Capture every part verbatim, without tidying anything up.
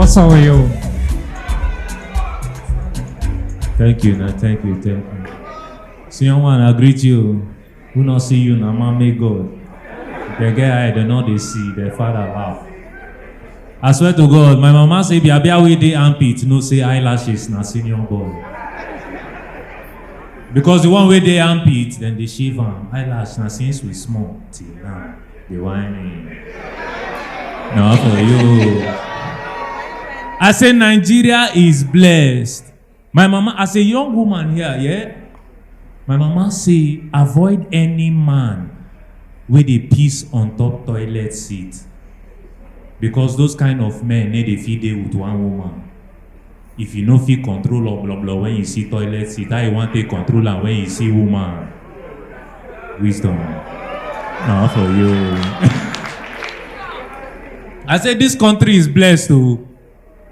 What's up with you? Thank you, na thank you, thank you. Senior one, I greet you. Who not see you, na man make God. They get eye, they know they see, their father laugh. I swear to God, my mama say, Bia Bia wey dey armpit, no say eyelashes, na senior boy. Because the one wey dey armpit, then they shave am. Eyelash, na since we small, till now. They whine me. No, for you. I say Nigeria is blessed. My mama, as a young woman here, yeah, my mama say avoid any man wey dey piss on top toilet seat, because those kind of men need dey fit dey with one woman. If you no fit control or blah blah when you see toilet seat, how you want to control am when you see woman? Wisdom. No, for you. I say this country is blessed o.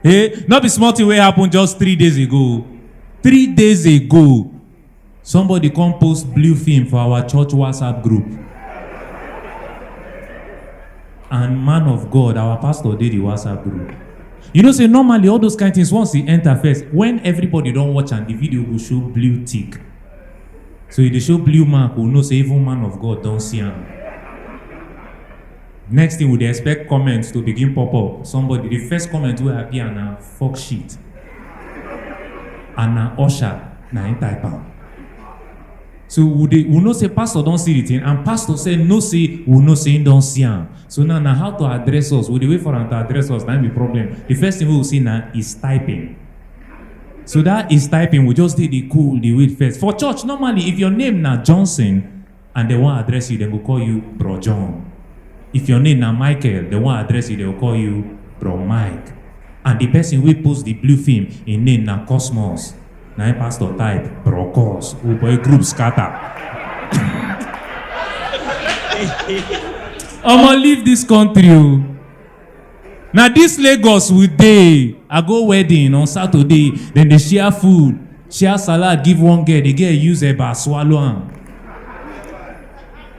Hey, not be small thing wey happen just three days ago. Three days ago, somebody come post blue film for our church WhatsApp group. And man of God, our pastor did the WhatsApp group. You know, say normally all those kind things once they enter first, when everybody don't watch and the video will show blue tick. So if they show blue mark, we know say even man of God don't see him. Next thing, we dey expect comments to begin pop up. Somebody, the first comment will appear na fuck shit. And na usher, na him type am. So we dey, we know say pastor don see the thing, and pastor say no say we know say him don see am. So now na how to address us. We dey wait for am to address us. Na him be problem. The first thing we will see na is typing. So that is typing. We just dey dey cool, dey wait first. For church, normally, if your name na Johnson and they wan address you, they go call you Bro John. If your name na Michael, they wan address you, they go call you Bro Mike. And the person wey post the blue film, him name na Cosmos. Na him pastor type Bro Cos. Oh boy, group scatter. Omo, leave this country o. Na this Lagos we dey. I go wedding on Saturday, then they share food, share salad, give one girl. The girl use eba swallow am.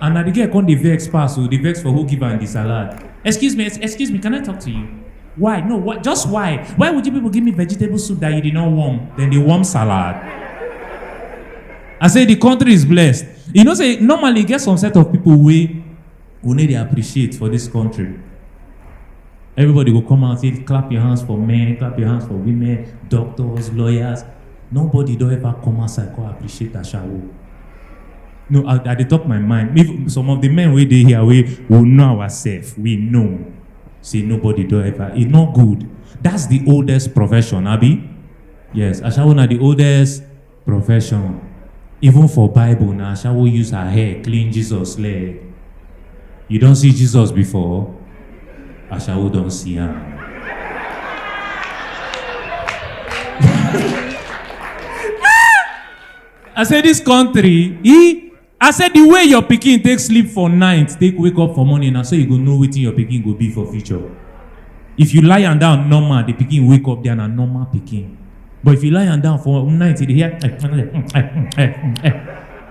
And na the girl come dey vex pass o, dey vex for who give am the salad. Excuse me, ex- excuse me, can I talk to you? Why? No, what? Just why? Why would you people give me vegetable soup that you did not warm? Then they warm salad. I say the country is blessed. You know, say normally you get some set of people wey we need to appreciate for this country. Everybody go come out say clap your hands for men, clap your hands for women, doctors, lawyers. Nobody don't ever come outside come appreciate ashawo. No, I, I dey talk my mind. If some of the men wey dey here, we will know ourselves. We know. Say nobody don't ever. It's not good. That's the oldest profession, abi? Yes, ashawo na the oldest profession. Even for Bible, na ashawo use her hair clean Jesus leg. You don't see Jesus before? Ashawo don't see him. I say this country, he, I said the way your pikin take sleep for night, take wake up for morning, na so you go know wetin your pikin go be for future. If you lie am down normal, the pikin wake up there na normal pikin. But if you lie am down for night, you dey hear,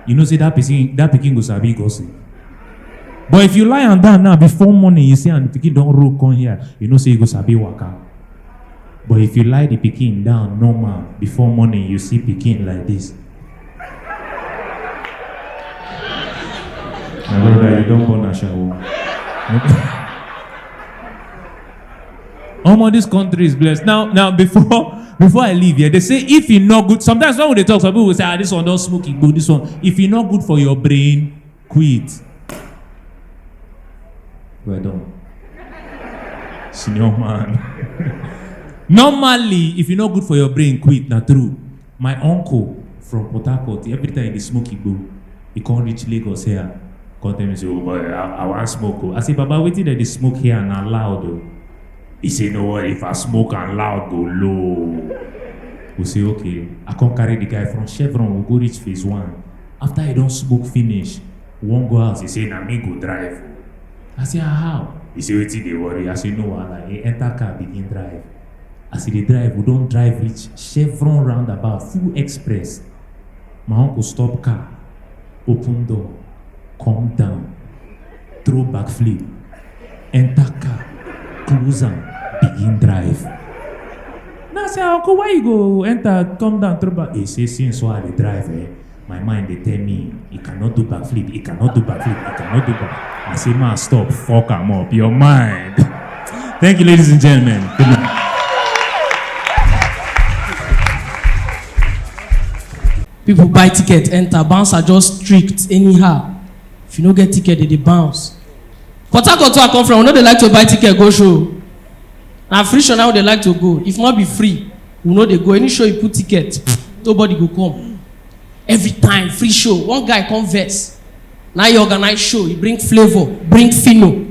you know say that pikin that pikin go sabi gossip. But if you lie am down now before morning, you see and the pikin don roll come here, you know say you go sabi waka. But if you lie the pikin down normal before morning, you see pikin like this. My brother, you don't born a shower. Omo, this country is blessed. Now, now before before I leave here, they say if you not good, sometimes when they talk, some people will say, ah, this one don't smoke, it go, this one. If you not good for your brain, quit. Well done. Senior man. Normally, if you not good for your brain, quit. Na true. My uncle from Port Harcourt, every time he smoke, he go. He can't reach Lagos here. Come tell me say, oh boy, I, I want smoke o. I say, Baba, wetin dem dey smoke here na loud o. He say, no worry, if I smoke and loud go low. We say, okay. I come carry the guy from Chevron, we go reach phase one. After he don smoke finish, we wan go house, he say, na me go drive. I say, ah, how? He say, wetin dey worry? I say, no wahala. He enter car, begin drive. As he dey drive, we don drive reach Chevron roundabout, full express. My uncle stop car, open door, come down, throw backflip, enter car, close am, begin drive. I say, "Uncle, why you go enter, come down, throw back?" He say, "Since why I dey drive, eh, my mind dey tell me, he cannot do backflip, he cannot do backflip, he cannot do back." I say, "Man, stop, fuck am up, your mind." Thank you, ladies and gentlemen. Good night. People buy ticket, enter, bouncer just strict anyhow. If you no get ticket, they dey bounce. Port Harcourt, where I come from, we no dey like to buy ticket go show. Na free show now we dey like to go. If not be free, we no dey go. Any show you put ticket, nobody go come. Every time, free show. One guy come vex. Now you organize show, you bring Flavor, bring Fino,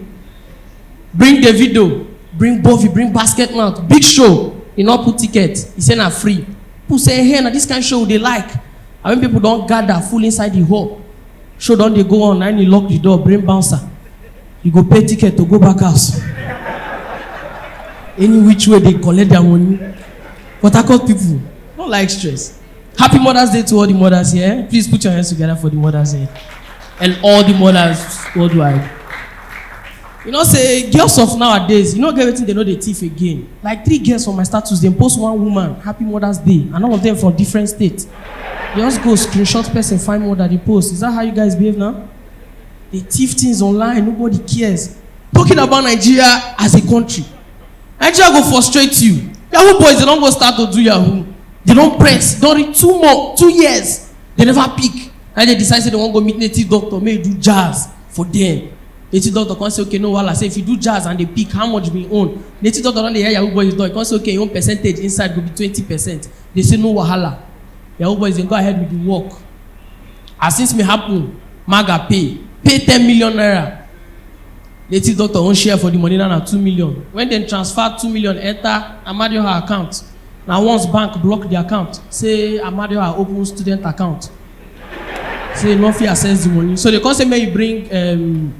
bring Davido, bring Bovi, bring Basket Mouth. Big show, he not put ticket. He say na free. People say, "Hey, na this kind show they like." And when people don't gather full inside the hall, show don dey go on, and you lock the door, bring bouncer. You go pay ticket to go back house. Any which way they collect their money. Port Harcourt people, no like stress. Happy Mother's Day to all the mothers here. Please put your hands together for the mothers here. And all the mothers worldwide. You know, say girls of nowadays, you know, get wetin they know they thief again. Like three girls on my status, they post one woman, "Happy Mother's Day," and all of them from different states. They just go screenshot person, find mother, they post. Is that how you guys behave now? They thief things online, nobody cares. Talking about Nigeria as a country, Nigeria go frustrate you. Yahoo boys, they don't go start to do Yahoo. They don't press, don't read two more, two years. They never pick. And they decide say they wan go meet native doctor, make e do jazz for them. Native doctor come say, "Okay, no wahala." Say if you do jazz and they pick, how much be own? Native doctor don dey hear Yahoo boys talk. Come say, "Okay, your own percentage inside go be twenty percent." They say, "No wahala." Yahoo boys, they go ahead with the work. As things may happen, maga pay, pay ten million naira. Native doctor own share for the money now na two million. When dem transfer two million enter Amadioha account, na once bank block the account, say Amadioha open student account, say no fit access the money. So they come say make you bring um,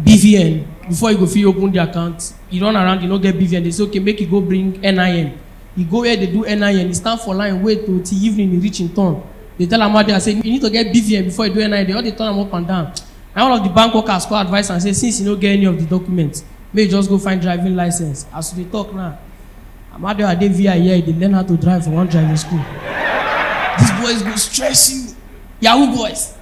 B V N before you go fit open the account. You run around, you no get B V N. They say, "Okay, make you go bring N I N." You go where they do N I N, you stand for line, wait till, till evening, you reach in turn. They tell Amadioha say, "You need to get B V N before you do N I N." They all dey turn am up and down. And one of the bank workers come advise and say, "Since you no get any of the documents, may you just go find driving license." As we dey talk now, Amadioha dey V I here, they learn how to drive for one driving school. These boys go stress you. Yahoo boys.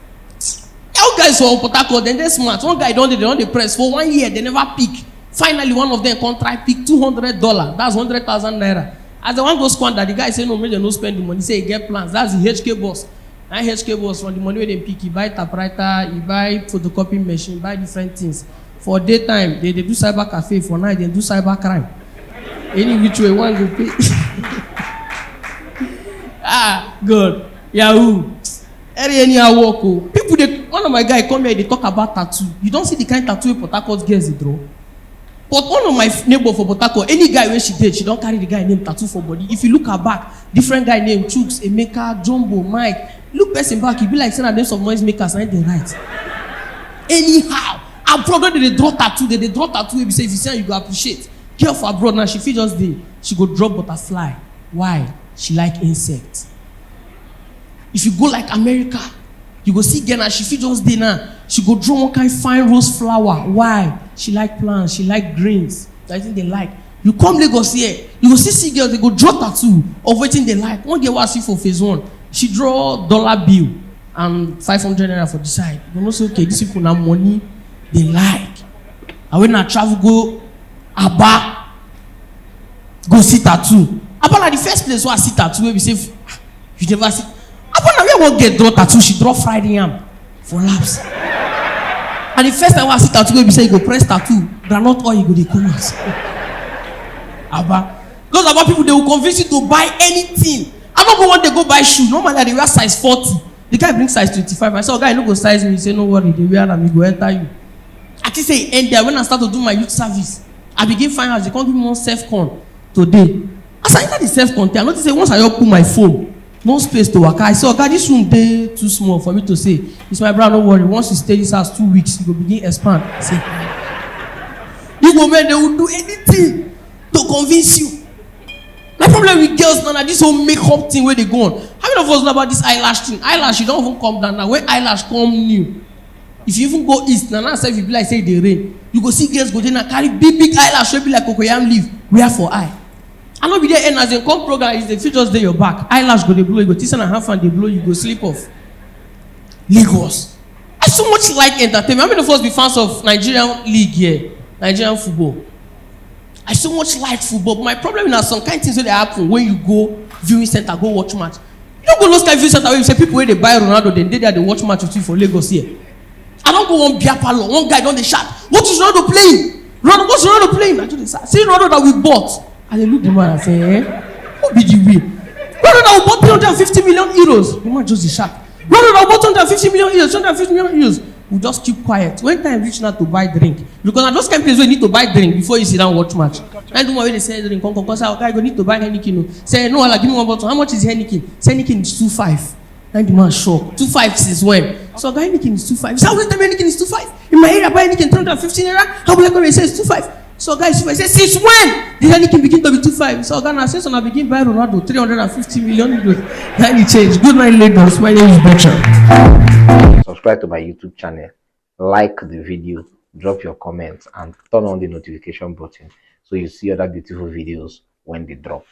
Yahoo guys for Port Harcourt, then they smart. One guy don dey, they don dey press for one year, they never pick. Finally, one of them come try pick two hundred dollar. That's hundred thousand naira. As the one go squander, the guy say no, make dem no spend the money. Say he get plans. That's the H K boss. Na H K boss, from the money wey dem pick, he buy typewriter, he buy photocopy machine, buy different things. For daytime, they dey do cyber cafe. For night, they do cyber crime. Any which way, one go pay. Ah, God. Yahoo. Every anyhow work o. People dey, one of my guy come here, they talk about tattoo. You don't see the kind tattoo wey Port Harcourt girls dey draw. But one of my f- neighbor for Port Harcourt, any guy wey she date, she don carry the guy name tattoo for body. If you look her back, different guy name, Chuks, Emeka, Jumbo, Mike. Look person back, you be like say na names of noise makers na dey write. Anyhow, abroad when they dey draw tattoo, they dey draw tattoo wey be say if you see am, you go appreciate. Girl for abroad now, she fit just dey, she go draw butterfly. Why? She like insect. If you go like America, you go see girl now, she fit just dey now. She go draw one kind fine rose flower. Why? She like plants, she like greens. I think they like. You come Lagos here, you go see see girls, they go draw tattoo of wetin they like. One girl wey I see for phase one, she draw dollar bill and five hundred naira for the side. You go know say, okay, these people na money they like. And when I travel go Aba, go see tattoo. Aba na the first place where I see tattoo wey be say, "Ah, you never see." Aba na where one girl draw tattoo, she draw fried yam for laps. And the first time I see tattoo wey be say you go press tattoo, groundnut oil go dey come out. Aba. Those Aba people, they will convince you to buy anything. I no go one day go buy shoe. Normally, I dey wear size forty. The guy bring size twenty-five. I say, "Oga, you no go size me." He say, "No worry, they wear am, e go enter you." I think say e end there. When I start to do my youth service, I begin find house. They come give me one self con today. As I enter the self con, I notice say once I open my phone, no space to waka. I say, "Oga, this room dey too small for me to say." He say, "My brother, no worry. Once you stay this house two weeks, you go begin expand." I say, you go, man, they will do anything to convince you. My problem with girls now, na this whole makeup thing wey dey go on. How many of us know about this eyelash thing? Eyelash, you don't even come down now. When eyelash come new, if you even go east, now, now sef, you be like say e dey rain. You go see girls go there now, carry big, big eyelash wey be like cocoyam leaf, wear for eye. I no be there end as dem come program, you dey fit just dey your back. Eyelash go dey blow, you go think say na half and dey blow, you go sleep off. Lagos. I so much like entertainment. How many of us be fans of Nigerian league here? Nigerian football. I so much like football, but my problem na some kind things wey dey happen when you go viewing center, go watch match. You no go those kind viewing center wey be say people wey dey buy Ronaldo, dem dey there dey watch match with you for Lagos here. I don go one beer parlor, one guy don dey shout, "What is Ronaldo playing? Ronaldo, what's Ronaldo playing?" I just dey shout, "See Ronaldo that we bought." I dey look the man, I say, "Eh? Who be the way? Ronaldo that we bought three hundred and fifty million euros." The man just dey shout, "Ronaldo that we bought two hundred and fifty million euros, two hundred and fifty million euros." We just keep quiet. When time reach now to buy drink, because na those kind place wey you need to buy drink before you sit down watch match. Na the one wey dey sell drink come come come say, "Oga, you go need to buy Heineken o." Say, "No wahala, give me one bottle." "How much is Heineken?" Say, "Heineken is two five." Na the man shock. "Two five since when?" So, "Oga, Heineken is two five." He say, "How many time Heineken is two five? In my area, buy Heineken three hundred and fifty naira. How will I come and say it's two five?" So, guys, I say, "Since when did Heineken begin to be two five?" So, "Oga, na since una begin buy Ronaldo three hundred and fifty million euros, na e change." Good night, Lagos. My name is Bertrand. Subscribe to my YouTube channel, like the video, drop your comments, and turn on the notification button so you see other beautiful videos when they drop.